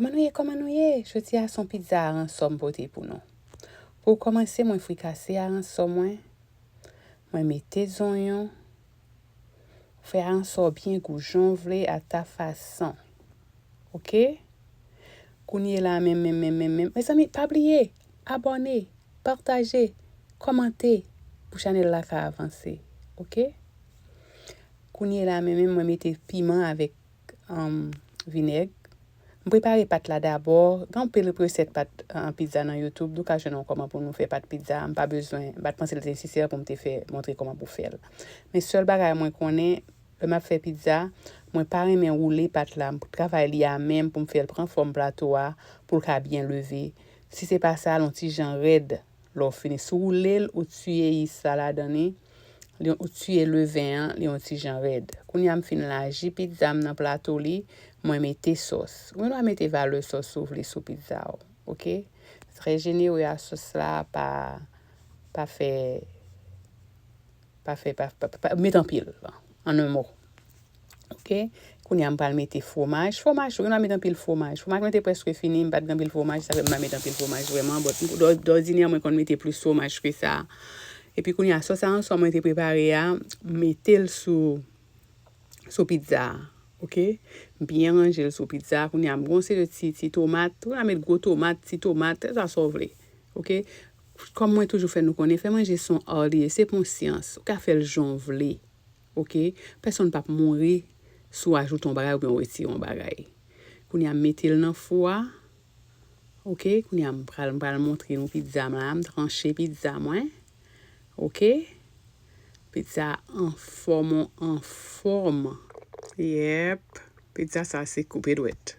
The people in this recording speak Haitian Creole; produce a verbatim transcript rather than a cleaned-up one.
Kòman nou ye? Kòman nou ye? Jodi a se yon pizza aransò m pote pou nou. Pou kòmanse, mwen frikase aransò mwen. Mwen mete zonyon. Fè aransò byen gou jan w vle a ta fason. Oke? Kounye la menm, menm, menm, menm, menm. Mezanmi, pa bliye, abòne, pataje, kòmante pou chanèl la ka avanse. Oke? Kounye la menm, menm, mwen mete piman avèk um, vinèg. M prepare pat la dabò. Gen anpil resèt pat, uh, pizza nan YouTube. Nou ka jwenn yon kòman pou nou fè pat pizza. M pa bezwen, m pa t panse l te nesesè pou m te fè, montre kòman pou fè l. Men sèl bagay mwen konnen, lè m ap fè pizza, mwen pa renmen woule pat la. M travay li a men m pou m fè l pran fòm plato a, pou l ka byen leve. Si se pa sa, l yon ti jan rèd. Lè w fini, si w woule l, ou tiye yis la ladan li, li, ou tiye leven an, li yon ti jan rèd. Kounye a m fin laji pizza m nan plato li, mwen mete sòs. Ou gen dwa mete valè sòs ou vle sou pizza w, oke? Trè jenere a sòs la, pa, pa fè, pa fè, pa, pa, pa, pa met anpil, an un mot. Oke? Kounye a m pral mete fwomaj. Fwomaj, ou gen dwa met anpil fwomaj. Fwomaj mwen te prèske fini, m pa t gen anpil fwomaj, sa fè m pa met anpil fwomaj vrèman. But, dò-, dòdinè, mwen konn mete plis fwomaj ke sa. Epi kounye a, sòs aransò mwen te prepare a, m mete l sou, sou pizza a. Oke? M byen ranje l sou pizza. Kounye a, m gon seri de ti, ti tomat. Ou ka met gwo tomat, ti tomat, sa sa w vle. Oke? Kòm mwen toujou fè nou konnen, fè manje se yon art li ye, se pa yon syans. Ou ka fè l jan w vle. Oke? Pèsonn p ap mouri si w ajoute yon bagay oubyen w retire yon bagay. Kounye a, m mete l nan fou a. Oke? Kounye a, m pral, m pral montre nou pizza m la. M tranche pizza mwen. Oke? Pizza anfòm, anfòm. Yep. Pizza sa se koupe dwèt.